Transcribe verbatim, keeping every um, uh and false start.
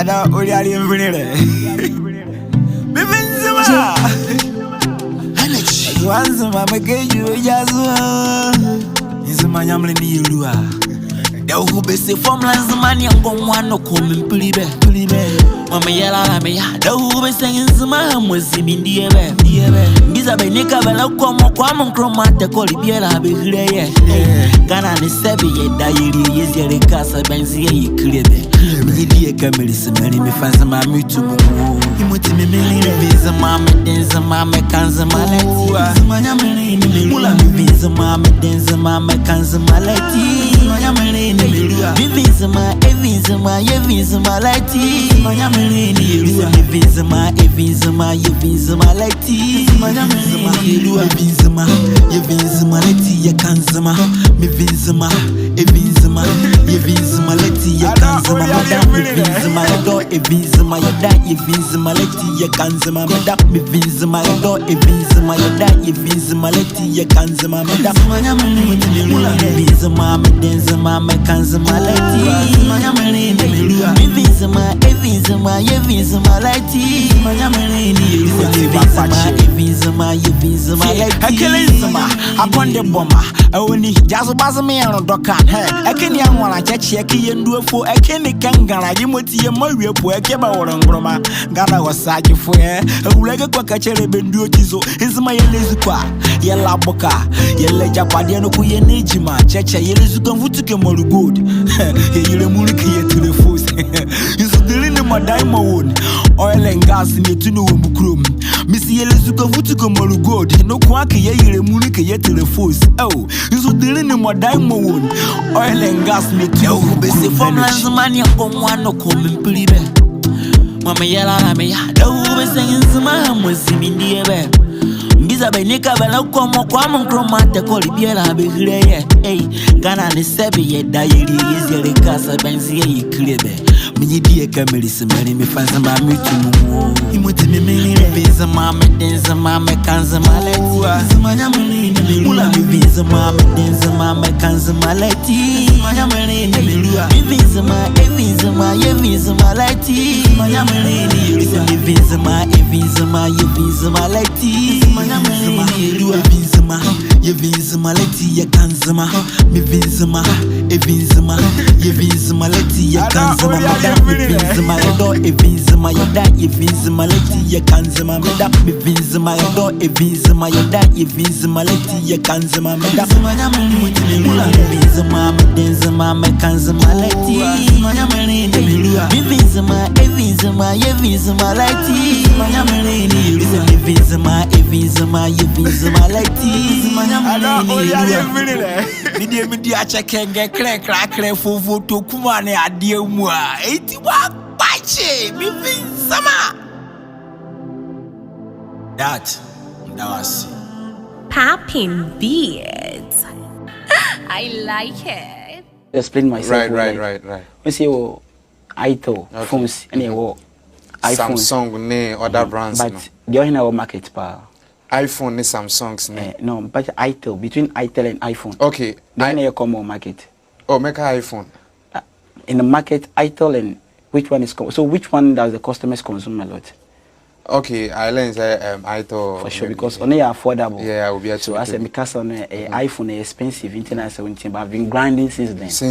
Ada ɔyɛ adeɛ mfini lɛ. Mefie Nzema. Wa Nzema mekɛ yi o ya zo. Nzema nyamenle ne yɛlua. Dawubese fɔɔ mra Nzema ne ɛnkɔnwɔ noko me mpili bɛ. Mpili bɛ. Mɔɔ meyɛ la la meya. Dawubese Nzema ha mɔɔ zi me ndie bɛ. Ndie bɛ. Mbiza bɛ nika bɛ la kɔmɔ kɔmɔ nkromɔ tɛ kɔli biala bɛ hile yɛ. Ghana ne sɛ bɛ yɛda yɛlie yɛziele kasa bɛ nzi yɛ yɛ kile bɛ. Meyɛ die kɛ meli se meli mefa Nzema metu mu. Mefie Nzema, mede Nzema, meka Nzema lɛ ti. Mula mefie Nzema, mede Nzema, meka Nzema lɛ ti. Mefie Nzema, efie Nzema, yɛfie Nzema lɛ ti. Mefie Nzema, efie Nzema, yɛfie Nzema lɛ ti. Mefie Nzema, yɛfie Nzema lɛ ti, yɛka Nzema. Mefie Nzema, efie Nzema, yɛfie Nzema lɛ ti, yɛka Nzema. Meda, mefie Nzema, yɛdɔ, efie Nzema, yɛda, yɛfie Nzema lɛ ti, yɛka Nzema. Meda, mefie Nzema, yɛdɔ, efie Nzema, yɛda, yɛfie Nzema lɛ ti, yɛka Nzema. Meda, mula mefie Nzema, mede Nzema, meka Nzema lɛ ti. Mefie Nzema, efie Nzema, yɛfie Nzema lɛ ti. Mefie Nzema, efie Nzema, yɛfie Nzema lɛ ti. Ɛkɛ le Nzema, akɔnde bɔma. Ɛwɔ ni, jazo bazo me ɛno dɔka. Hɛ, ɛkɛ ne anwala kyɛkyɛ, ɛkɛ yɛ nduefo, ɛkɛ ne kɛngala, yɛ mɔti yɛ mɔ wie po, ɛkɛ bɛ wɔlɛ ngroma. Ghana wɔ sagyefo ɛ, ɛwula ɛkɛ kɔ kɛkyɛlɛ bɛ nduo ti zo. Nzema yɛlɛ zukɔ a, yɛlɛ aboka, yɛlɛ gyapadeɛ noko yɛnlɛ gyima. Kyɛkyɛ, yɛlɛ zukɔ nvutu kɛ mɔlu gold. Yɛyɛlɛ mulu kɛ yɛ telefos. Nzuduli ne mɔdae mɔ wɔ ni. Oil and gas ne tu ne wɔ mu kurom. Mese yɛlɛ zukɔ nvutu kɛ mɔlu gold. Noko akɛ yɛyɛlɛ mulu kɛ yɛ telefos. Ɛo, nzuduli ne mɔdae mɔ wɔ ni. Oil and gas ne tu ne wɔ mu kurom. Dawubese fɔɔ mra Nzema ne ɛnkɔnwɔ noko me mpili bɛ. Mɔɔ meyɛ la la meya. Dawubese Nzema ha mɔɔ zi me ndie bɛ. Mbiza bɛ nika bɛ la kɔmɔ kɔmɔ nkromɔ tɛ kɔli biala bɛ hile yɛ. Ei, Ghana ne sɛ bɛ yɛda yɛlie yɛziele kasa bɛ nzi yɛ yɛ kile bɛ. Meyɛ die kɛ meli se meli mefa Nzema metu mu. Mefie Nzema, mede Nzema, meka Nzema lɛ ti. Mula mefie Nzema, mede Nzema, meka Nzema lɛ ti. Mefie Nzema, efie Nzema, yɛfie Nzema lɛ ti. Mefie Nzema, efie Nzema, yɛfie Nzema lɛ ti. Mefie Nzema, yɛfie Nzema lɛ ti, yɛka Nzema. Mefie Nzema, efie Nzema, yɛfie Nzema lɛ ti, yɛka Nzema. Meda, mefie Nzema, yɛdɔ, efie Nzema, yɛda, yɛfie Nzema lɛ ti, yɛka Nzema. Meda, mefie Nzema, yɛdɔ, efie Nzema, yɛda, yɛfie Nzema lɛ ti, yɛka Nzema. Meda, mula mefie Nzema, mede Nzema, meka Nzema lɛ ti. Mefie Nzema, efie Nzema, yɛfie Nzema lɛ ti. Mefie Nzema, efie Nzema, yɛfie Nzema lɛ ti. Ada ɔyɛ adeɛ mfini lɛ. Me deɛ medi akyɛ kɛngɛ klɛklɛklɛ fofo tokuma ne adeɛ mu a. Enti wɔakpakye, mefie Nzema. That, that was it. Popping beats. I like it. Explain myself. Right, right, right, right. Mese yɛwɔ Itel phones, ɛna yɛwɔ iPhone. Samsung ne other brands no. But deɛ ɔhe na ɛwɔ market paa? iPhone ne Samsungs ne. Eh, no, but Itel, between Itel and iPhone. Okay. Deɛ ɔhe na ɛkɔ more market? Oh, mɛka iPhone. Uh, in the market, Itel and which one is co-, so which one does the customers consume a lot? Okay, I learn sɛ, um, Itel. For sure, because ɔno yɛ affordable. Yeah, obiara tumi pɛ bi. So as a, because ɔno, eh, iPhone is expensive, nti na sɛ ɔnti, but I've been grinding since then. Since